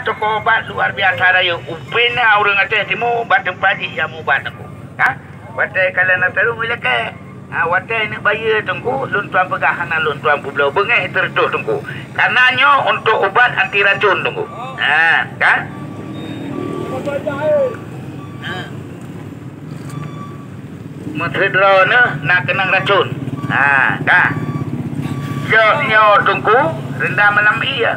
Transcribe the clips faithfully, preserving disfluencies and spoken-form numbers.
Toko ubat luar biasa rayeuk. Upin na ureuëng Aceh Timu bak teumpat jih nyang mubat Teungku. Ha? Watée kalon na taru ilakée. Ha, watée neuk bayeue Teungku, lôn tuan peugah hana lôn tuan peubloe beungéh teureutôh Teungku. Karena nyoe untuk ubat anti racun Teungku. Ha, kan? Ha. Meuteudroe neuh na keunong racun. Ha, ka. Jok nyoe Teungku, rendam lam ie.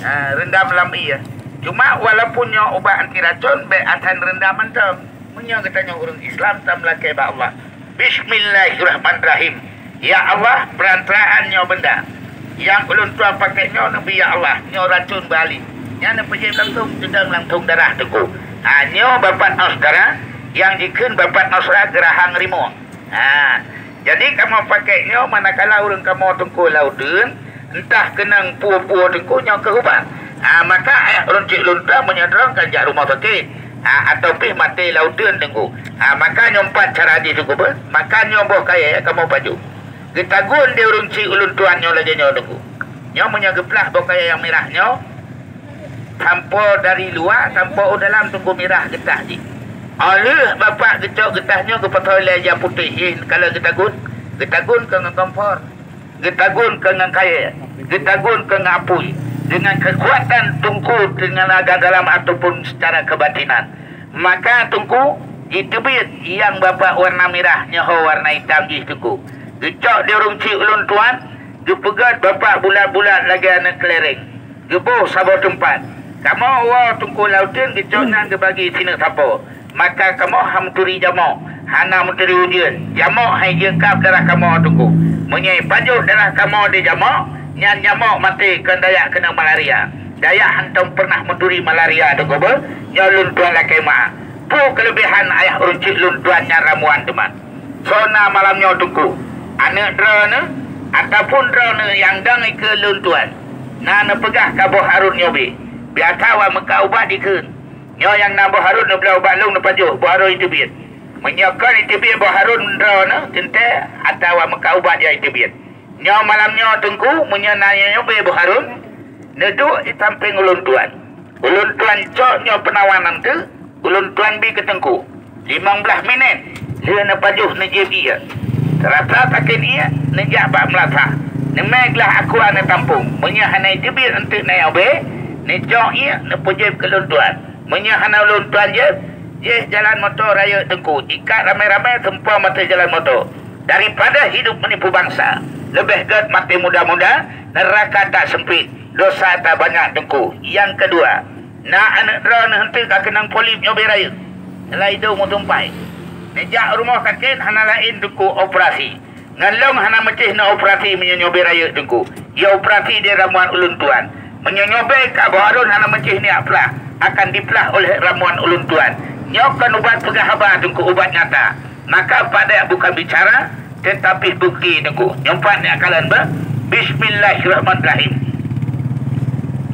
Ha, rendam lam ie. Cuma walaupun nyoe ubat anti racun, bék asai rendam mantong. Meunyoe geutanyoe ureuëng Islam, tameulakée bak Allah. Bismillahirrahmanirrahim. Ya Allah, peuransaan nyoe benda nyang ulôn tuan pakai nyoe neubi, ya Allah, nyoe racun bali. Nyan neupeujép langsung teudong langsung darah Teungku. Ha, nyoe bapak nyoe syedara, nyang jikheun bapak nyoe syedara geurahang rimueng. Ha, jadi kamoe pakai nyoe manakala ureuëng kamoe Teungku laudeuen, entah keunong peue-peue Teungku nyoe keuh ubat. Ha, maka ayah ureuëng cit lôn tuan meunyoe droe kan jak rumoh sakét. Ha, atau pih maté laudeuen Teungku. Ha, maka nyoe pat cara jih Teungku beuh, maka nyoe boh kayée kamoe pajoh. Geutagun di ureuëng cit ulôn tuan nyoe lagée nyoe Teungku. Nyoe meunyoe geuplah boh kayée nyang mirah nyoe, sampoe dari luwa sampoe u dalam Teungku mirah geutah jih. Óh lheueh bapak geucok geutah nyoe geupasoe lé ija putéh, eh, ka lheueh geutagun, geutagun keu ngon kompor, geutagun keu ngon kayée, geutagun keu ngon apui, deungon keukuatan Teungku tenaga dalam ataupun secara kebatinan. Maka Teungku jiteubiet nyang bapak warna mirah nyoe ho warna itam jih Teungku. Geucok di ureuëng cit ulôn tuan, geupeugét bapak bulat-bulat lagée aneuëk keuléreng. Geuboh saboh teumpat. Kamoe woe Teungku laudeuen geucok nyan geubagi sineuk sapoe. Maka kamoe han meuturi jamok, hana meuturi ujeuen. Jamok hai jeuet kab darah kamoe Teungku. Meunyoe pajoh darah kamoe di jamok, nyan jamok maté kon dayak keunong malaria. Dayak hantom peureunah meuturi malaria Teungku beuh, nyoe lôn tuan lakée ma. Peue keuleubehan ayah ureuëng cit lôn tuan nyan ramuan teuma. Soe na malam nyoe Teungku, aneuëk droeneuh ataupun droeneuh nyang dong ikeue lôn tuan, na neupeugah ka boh harun nyoe beh. Biasa awak meukat ubat dikheun. Nyoe nyang na boh harun neubloe ubat lôn neupajoh, boh harun iteubiet. Meunyoe kon iteubiet boh harun droeneuh teuntée atawa meukat ubat nyang iteubiet. Nyoe malam nyoe Teungku, meunyoe na nyang nyoe beh boh harun, neuduek di sampéng ulôn tuan. Ulôn tuan cok nyoe peunawan nyan teuh, ulôn tuan bi keu Teungku. Limong blaih minét lheueh neupajoh neujieb ié. Seurasa sakét ié, neujak bak meulasah. Neumé glah aqua neutampông. Meunyoe hana iteubiet eunteuk na nyoe beh, neucok ié neupeujieb keu ulôn tuan. Meunyoe hana ulôn tuan jieb, jih jalan moto rayeuk Teungku. Ikat ramé-ramé seumpom ateueh jalan moto. Daripada hidup menipu bangsa, leubeh gét maté muda-muda, neuraka tak seumpit, dosa tak banyak Teungku. Nyang keudua, na aneuëk droeneuh eunteuk ka keunong polip nyoe beh rayeuk. Nyang laén idong meutumpai. Neujak rumoh sakét hana laén Teungku operasi. Ngon lôn hana meucéh neuoperasi meunyoe nyoe beh rayeuk Teungku. Ioperasi di ramuan ulôn tuan. Meunyoe nyoe beh ka boh harun hana meucéh neujak plah, akan diplah oleh ramuan ulôn tuan. Nyoe kon ubat peugah haba Teungku, ubat nyata. Maka padahai bukan bicara, tetapi bukti Teungku. Nyoe pat neujak kalon beh. Bismillahirrahmanirrahim.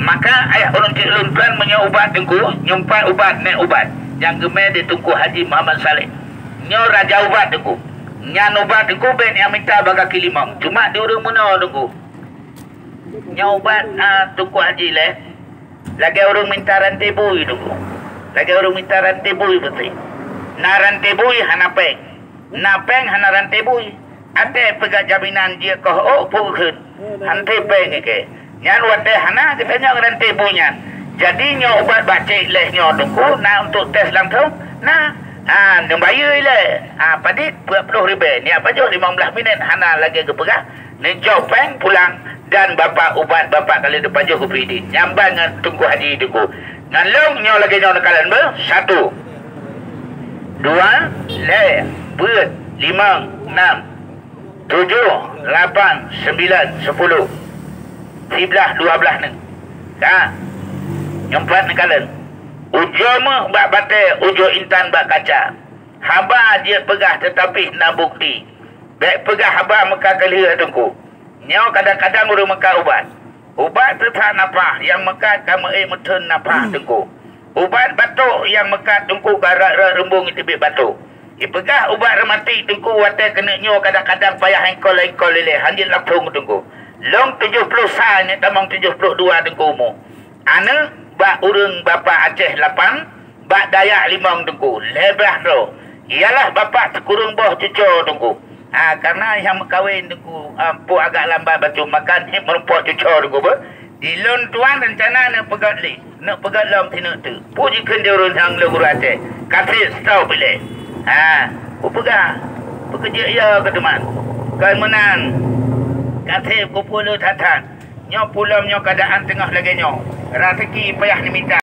Maka ayah ureuëng cit lôn tuan meunyoe ubat Teungku, nyoe pat ubat neuk ubat nyang geumé di Teungku Haji Muhammad Saleh. Nyoe raja ubat Teungku. Nyan ubat Teungku beh nyang mita bak gaki limong, cuma di ureuëng meunoe Teungku. Nyoe ubat, ah, Teungku Haji lé. Lagée ureuëng minta ranté bui Teungku. Lagée ureuëng minta ranté bui beutôi. Na ranté bui hana péng. Na péng hana ranté bui. Até peugah jaminan jeuet koh ôk peue kheun. Ranté péng ikée. Nyan watée hana geutanyoe ranté bui nyan. Jadi nyoe ubat bacék lé nyoe Teungku na untuk tes langsung? Na. Ha, neubayeue ilée. Ha, padit dua puluh ribée. Neujak pajoh limong blaih minét hana lagée geupeugah. Neujok péng pulang dan bapak ubat bapak ka lheueh neupajoh keu Pidin. Nyang ban ngon Teungku Haji Teungku. Ngon lôn nyoe lagée nyoe neukalon beuh. Satu, dua, lhée, peuet, limong, nam, tujoh, lapan, sembilan, sepuluh, siblaih, dua blaih neuh. Ka. Nyoe pat neukalon. Ujoe méuh bak batée, ujoe intan bak kaca. Haba jeuet peugah teutapi na bukti. Bék peugah haba meuka keu lheueh Teungku. Nyoe kadang-kadang ureuëng meukat ubat. Ubat teutak nafah nyang meukat ka meuék meutheun nafah Teungku. Ubat batok nyang meukat Teungku ka rot-rot rumbong iteubiet batok. Ipeugah ubat rematik Teungku watée keuneuk nyoe kadang-kadang payah éngkol-éngkol ilée hanjeuet langsong Teungku. Lôn tujoh ploh sa neuk tamong tujoh ploh dua Teungku umu. Aneuëk bak ureuëng Bapak Aceh lapan, bak Dayak Limong Teungku, lhée blaih droe. Ialah Bapak sikureueng boh cuco Teungku. Ha, karena nyang meukawen Teungku, ha, pu agak lambat bacut makan, hé meurumpok cuco Teungku beuh. Di lôn tuan rencana neupeugét lé, neupeugét lom sineuk teuk. Pu jikheun di ureuëng nyang le guru Aceh. Kaseb stop ilée. Ha, kupeugah. Peukeujeuet ya keu teuma. Kon meunan. Kaseb kupeuleueh that-that. Nyoe pulom nyoe keadaan teungoh lagée nyoe. Raseuki payah neumita.